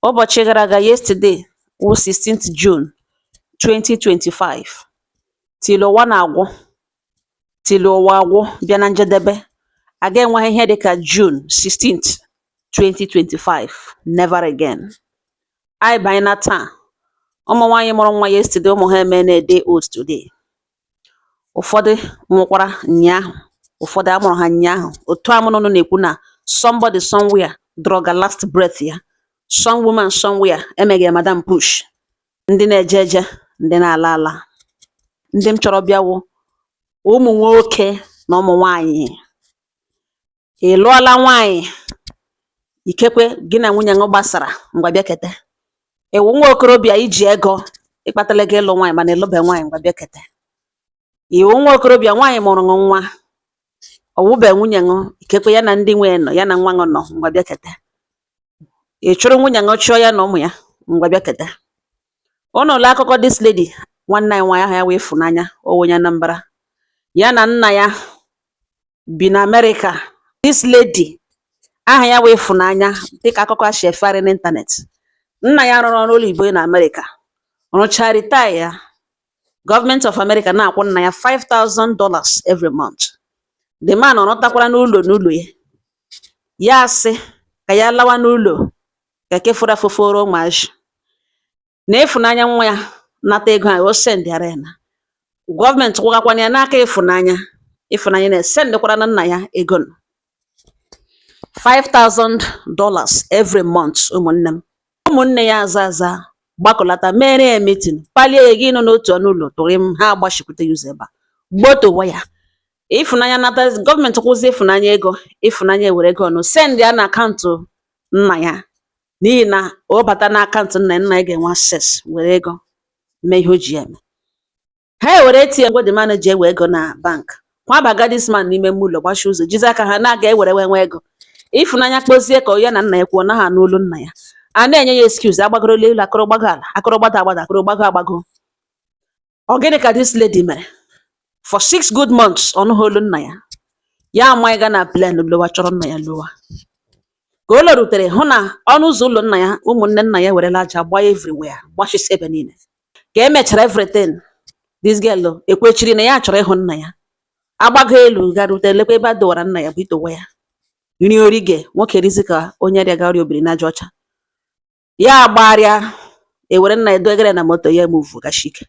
Ụbọchị gara aga, yesterday wụ 16th June 2025, till ụwa na-agwụ, till ụwa agwụ bịa na njedebe, a ga-enweghị ihe dịka June 16th 2025, never again. Anyị banye na taa, ụmụ nwaanyị mụrụ nwa yesterday, ụmụ ha eme na a day old today. Ụfọdụ nwụkwara ụnyaahụ, ụfọdụ amụrụ ha ụnyaahụ. Otu a mụ na unu na-ekwu na somebody somewhere draw last breath ya, some woman somewhere emeghị madam push. Ndị na-eje eje, ndị na-ala ala, ndị m chọrọ bịa wụ ụmụ nwoke na ụmụ nwaanyị. Ị lụọla nwaanyị, ikekwe gị na nwunye gị gbasara, ngwa bịa kete. Ị wụ nwa okorobịa iji ego ịkpatala ego ịlụ nwaanyị mana ịlụbeghị nwaanyị, ngwa bịa kete. Ị wụ nwa okorobịa, nwaanyị mụrụ gị nwa, ọ wụbeghị nwunye gị, ikekwe ya na ndị nwe nọ, ya na nwa gị nọ, ngwa bịa kete. Ị chụrụ nwunye gị, chụọ ya na ụmụ ya, ngwa bịa kete. Unu lee akụkọ this lady, nwanne anyị nwaanyị, aha ya wụ Ịfụnanya, ọ wụ onye Anambra. Ya na nna ya bi na Amerịka. This lady, aha ya wụ Ịfụnanya, dịka akụkọ a si efegharị n'ịntanetị, nna ya rụrụ ọrụ oyibo na Amerịka, rụchaa, retire ya. Government of America na-akwụ nna ya $5,000 every month. The man rụtakwara n'ụlọ n'ụlọ ya. Ya sị ka ya lawa n'ụlọ ka eke fọrọ afọforo ụmụazị na Ịfụnanya nwa ya nata ego a o sendịara ya na gọọmenti kwụgakwana ya n'aka Ịfụnanya. Ịfụnanya na-esendịkwara na nna ya ego nọ $5,000 every month. Ụmụnne m, ụmụnne ya aza aza gbakọlata, mere ya meeting, palie ya gị nọ n'otu ọnụ ụlọ tụrụ m ha, agbachikwute ya ụzọ ebe a gbotowa ya. Ịfụnanya nata, gọọmenti kwụzie Ịfụnanya ego. Ịfụnanya ewere ego ọnụ send ya na akaụntụ nna ya, n'ihi na ọ bata na akaụntụ nna ya, nna ya ga-enwe access were ego mee ihe o ji ya eme. Ha ewere ATM ngwa the man ji ewe ego na bank, kwabaga this man n'ime ime ụlọ, gbachie ụzọ, jizi aka ha na-aga ewere nwe ego. Ịfụnanya kpozie ka ya na nna ya kwuo, naghị anụ olu nna ya. A na-enye ya excuse, agbagorola elu, akụrụ gbago ala, akụrụ gbada agbada, akụrụ gbago agbago. Ọ gịnị ka this lady mere? For 6 good months, ọ nụghị olu nna ya. Ya amaghị ga na plane lowa, chọrọ nna ya lowa. Ka o lorutere, hụ na ọnụ ụzọ ụlọ nna ya, ụmụnne nna ya werela aja gbaa everywhere, gbachisi ebe niile. Ka emechara everything, this girl ekwechiri na ya chọrọ ịhụ nna ya. Agbago elu, garute, lekwa ebe a dọwara nna ya bụ itowa ya nri orige. Nwoke rizi ka onye rịaga ọrịa obiri n'aja ọcha. Ya gbagharịa, ewere nna ya dogara na moto ya, move gashike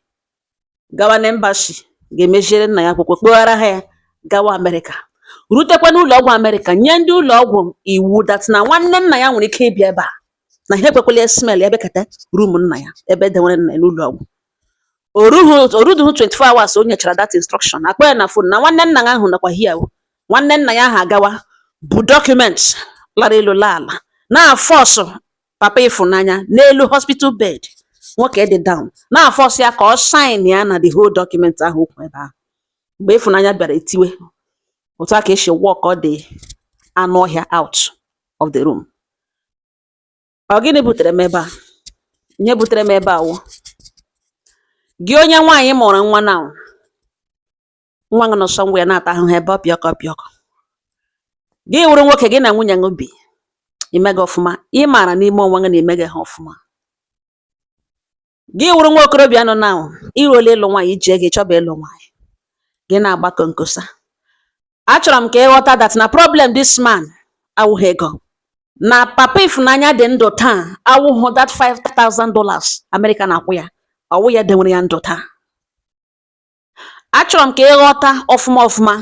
gawa na embassy, ga-emeziere nna ya akwụkwọ, kpogara ha ya gawa Amerịka. Rutekwa n'ụlọ ọgwụ Amerịka, nye ndị ụlọ ọgwụ iwu that na nwanne nna ya nwere ike ịbịa ebe a, na ha ekwekwala ya smell ya bịakọta room nna ya, ebe edewere nna ya n'ụlọ ọgwụ. Oruhu oruduhu 24 hours o nyechara that instruction, akpọ ya na phone na nwanne nna ya ahụ nọkwa here o. Nwanne nna ya ahụ agawa bụ document lara elu laa ala, na-aforce papa Ịfụnanya n'elu hospital bed. Nwoke dị down, na-aforce ya ka ọ sign ya na the whole document ahụ okwu ebe ahụ. Mgbe Ịfụnanya bịara etiwe, otu a ka esi walk ọ dị anụ ọhịa out of the room. Ọ gịnị butere m ebe a? Ihe butere m ebe a wụ gị, onye nwaanyị mụrụ nwa, na nwa gị nọ somewhere na-ata ahụhụ ebe ọ pịọkọ pịọkọ. Gị wụrụ nwoke, gị na nwunye gị bi, ime gị ọfụma, ị maara n'ime onwe gị na ime gị ha ọfụma. Gị wụrụ nwa okorobịa nọ na iruola ịlụ nwaanyị, iji ego ịchọba ịlụ nwaanyị, gị na-agba konkosa. Achọrọ m ka ị ghọta that na problem this man awụghị ego. Na papa Ịfụnanya dị ndụ taa awụghụ that $5,000 America na-akwụ ya, ọwụ ya denwere ya ndụ taa. Achọrọ m ka ị ghọta ọfụma ọfụma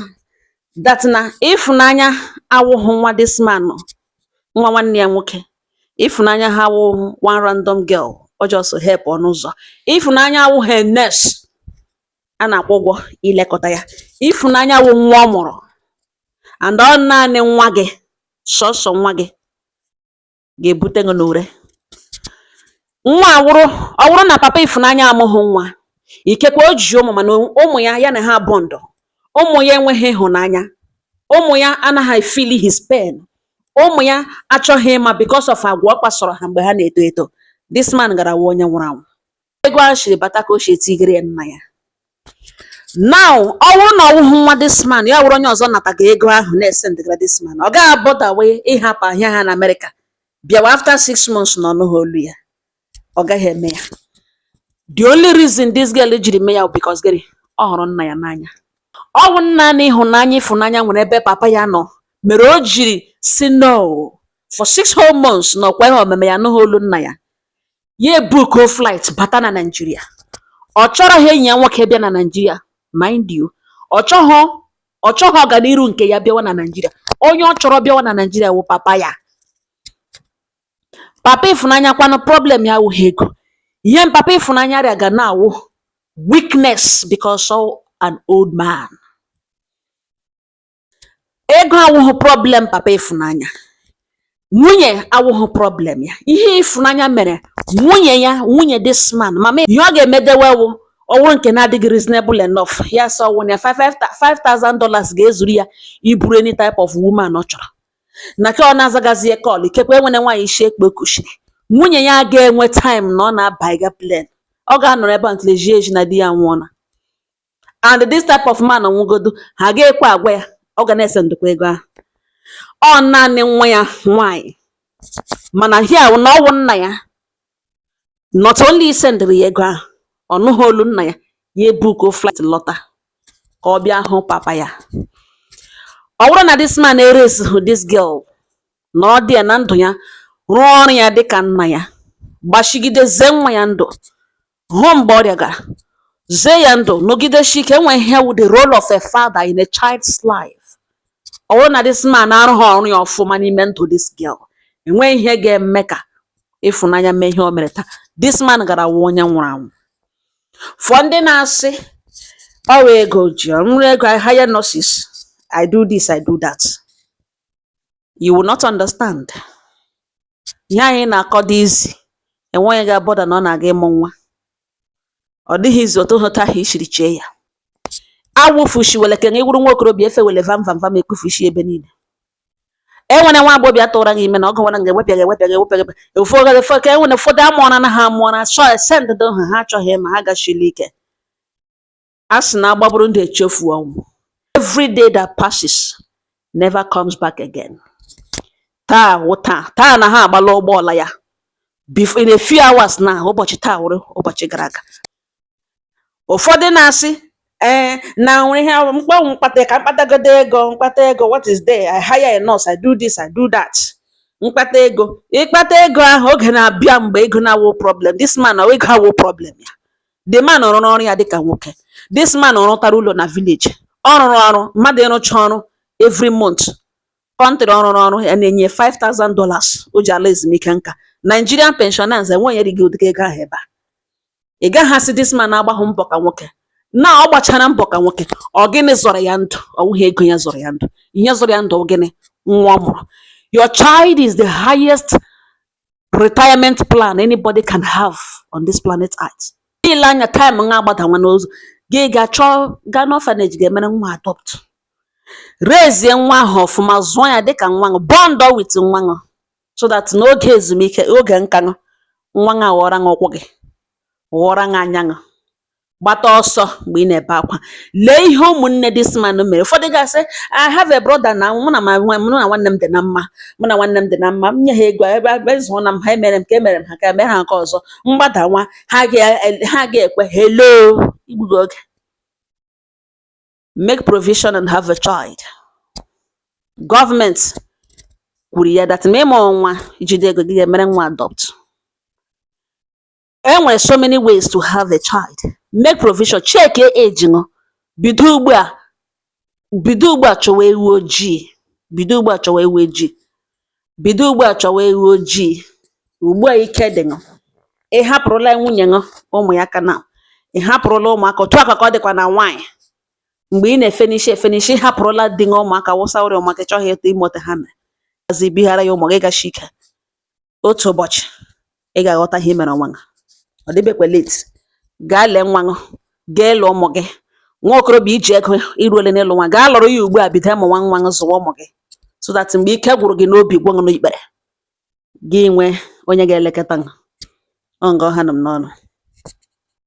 that na Ịfụnanya awụghụ nwa this man, nwa nwanne ya nwoke. Ịfụnanya ha awụghụ one random girl ọ just help ọnụ ụzọ. Ịfụnanya awụghị a nurse a na-akwụ ụgwọ ilekọta ya. Ịfụnanya wụ nwa ọ mụrụ, and ọ naanị nwa gị, sọsọ nwa gị ga-ebute gị n'ure. Nwa a wụrụ, ọ wụrụ na papa Ịfụnanya amụghị nwa, ikekwe o ji ụmụ, mana ụmụ ya, ya na ha bond, ụmụ ya enweghị ịhụnanya, ụmụ ya anaghị feel his pain, ụmụ ya achọghị ịma because of agwa ọ kpasoro ha mgbe ha na-eto eto, this man gara wụ onye nwụrụ anwụ. Ego ahụ siri bata ka o si etigere ya nna ya. Now, ọ bụrụ na ọ wụghị nwa this man, ya wụrụ onye ọzọ nataga ego ahụ na-esendịgara this man, ọ gaghị abother wee ịhapụ ahịa ha na Amerịka. Bịawa after 6 months na ọnụghị olu ya, ọ gaghị eme ya. The only reason this girl jiri mee ya bụ because gịnị? Ọ hụrụ nna ya n'anya. Ọ bụ naanị ịhụnanya, ịfụnanya nwere ebe papa ya nọ mere o jiri si no for 6 whole months na ọkwa ihe omeme ya anụghị olu nna ya. Ya ebukuo flight bata na Nigeria. Ọ chọrọ enyi ya nwoke bịa na Nigeria, mind you. Ọ chọghị ọganiru nke ya bịawa na Nigeria. Onye ọ chọrọ bịawa na Nigeria wụ papa ya. Papa Ịfụnanya kwanụ, problem ya awụghị ego. Ihe papa Ịfụnanya rịa ga na-awụ weakness, because ọ an old man. Ego awụghị problem papa Ịfụnanya, nwunye awụghị problem ya. Ihe Ịfụnanya mere nwunye ya, nwunye this man, mama, ihe ọ ga-emedewe wụ ọwụrụ nke na-adịghị reasonable enough. Ya sọ ọwụ na $5,000 ga-ezuru ya iburu any type of woman ọ chọrọ. Na ka ọ na-azagazi ya call, ikekwe enwere nwaanyị isi ekpe kushiri nwunye ya ga-enwe time na ọ na-abaiga plane, ọ ga-anọrọ ebe a until eji eji na di ya nwụọna. And this type of man nwụgodu, ha ga-ekwe agwa ya, ọ ga na-ese ndụkwa ego ahụ. Ọ naanị nwa ya nwaanyị, mana here na ọwụ nna ya. Not only sendịrị ya ego ahụ, ọ nụghị olu nna ya, ya ebukuo flight lọta ka ọ bịa hụ papa ya. Ọ bụrụ na this man eresighị this girl, nọrọ di ya na ndụ ya, rụọ ọrụ ya dịka nna ya, gbachigide nwa ya ndụ, hụ mgbe ọrịa gara zee ya ndụ, nọgidesi ike, enwe ihe wụ the role of a father in a child's life. Ọ bụrụ na this man arụghị ọrụ ya ọfụma n'ime ndụ this girl, enweghị ihe ga-eme ka Ịfụnanya mee ihe o mere taa. This man gara wụ onye nwụrụ anwụ. For ndị na-asị ọ wụ ego ji nri ego, I hire nurses, I do this, I do that, you will not understand. Ihe anyị na-akọ dị izi, enwe onye ga-abọda na ọ na-aga ịmụ nwa. Ọ dịghị izi otu otu ahụ isiri chee ya. Awụfushiwele ka ị wụrụ nwa okorobịa, efewele vam vam vam, ekpufushi ebe niile. E nwere nwa agbọghọbịa tụra gị ime na ọ gụwara nga ewepịa ewepịa ewepịa ewepịa ụfọdụ ụfọdụ ka e nwere. Ụfọdụ amụọra na ha amụọra chọọ send do ha, ha achọghị ma ha gachili ike. A sị na agbaburu ndụ echefu ọnwụ. Every day that passes never comes back again. Taa wụ taa, taa na ha agbala ụgbọala ya before in a few hours na ụbọchị taa wụrụ ụbọchị gara aga. Ụfọdụ na-asị ee na nwere ihe mkpanwe mkpata ka mkpatagodo ego, mkpata ego. What is there? I hire a nurse, I do this, I do that. Mkpata ego, ịkpata ego ahụ, oge na-abịa mgbe ego na-awụ problem. This man, ọ ego awụ problem ya. The man rụrụ ọrụ ya dịka nwoke. This man rụtara ụlọ na village. Ọ rụrụ ọrụ mmadụ ịrụcha ọrụ every month, country ọ rụrụ ọrụ ya na-enye $5,000 o ji ala ezumike nka. Nigerian pensioners enweghị erighị ụdịka ego ahụ ebe a. Ị gaghị asị this man agbahụ mbọ ka nwoke na ọ gbachara mbọ ka nwoke. Ọ gịnị zọrọ ya ndụ? Ọ wụghị ego ya zọrọ ya ndụ. Ihe zọrọ ya ndụ bụ gịnị? Nwa ọ mụrụ. Your child is the highest retirement plan anybody can have on this planet Earth. Ile anya time nga agbadawa n'ozu gị, ga-achọ gaa n'orphanage, ga-emere nwa adopt, rezie nwa ahụ ọfụma, zụọ ya dịka nwa ṅụ, bond with nwa ṅụ, so that n'oge ezumike, oge nka ṅụ, nwa ṅụ aghọrọ ṅụ ụkwụ gị, ghọrọ ṅụ anya ṅụ, gbata ọsọ mgbe ị na-ebe akwa. Lee ihe ụmụnne this man mere. Ụfọdụ ga-asị, I have a brother na mụ na ma mụ na nwanne m dị na mma, mụ na nwanne m dị na mma, m nye ha ego ebe ebe zụọ na m ha, emere m ka emere m ha, ka emere ha nke ọzọ, mgbada nwa ha ga ha ga-ekwe. Hello, igbugo oge. Make provision and have a child. Gọọmenti kwuru ya that ma ịmụ nwa, ijide ego gị ga-emere nwa adopt. E nwere so many ways to have a child. Make provision, check age ṅụ. Bido ugbu a, bido ugbu a chọwa ewu ojii, bido ugbu a chọwa ewu ojii, bido ugbu a chọwa ewu ojii. Ugbu a ike dị ṅụ, ị hapụrụla nwunye ṅụ ụmụ ya ka na ị hapụrụla ụmụaka. Otu a ka ọ dịkwa na nwaanyị, mgbe ị na-efenishi efenishi, ị hapụrụla di ṅụ ụmụaka, wụsawara ụmụaka, ị chọghị ịtụ ime otu ha mere azi bighara ya ụmụ gị gashi ike. Otu ụbọchị ị ga-aghọta ihe i mere onwe gị. Ọ dịbekwa late. Gaa lee nwa ṅụ, gaa lụọ ụmụ gị. Nwa okorobịa iji ego iruole n'ịlụ nwa, gaa lụrụ ya ugbu a, bido ịmụ nwa nwa ṅụ, zụwa ụmụ gị, so that mgbe ike gwụrụ gị n'obi, gwụ gị n'ikpere gị, nwee onye ga-elekọta gị. Ọ nga ọha nọ m n'ọnụ.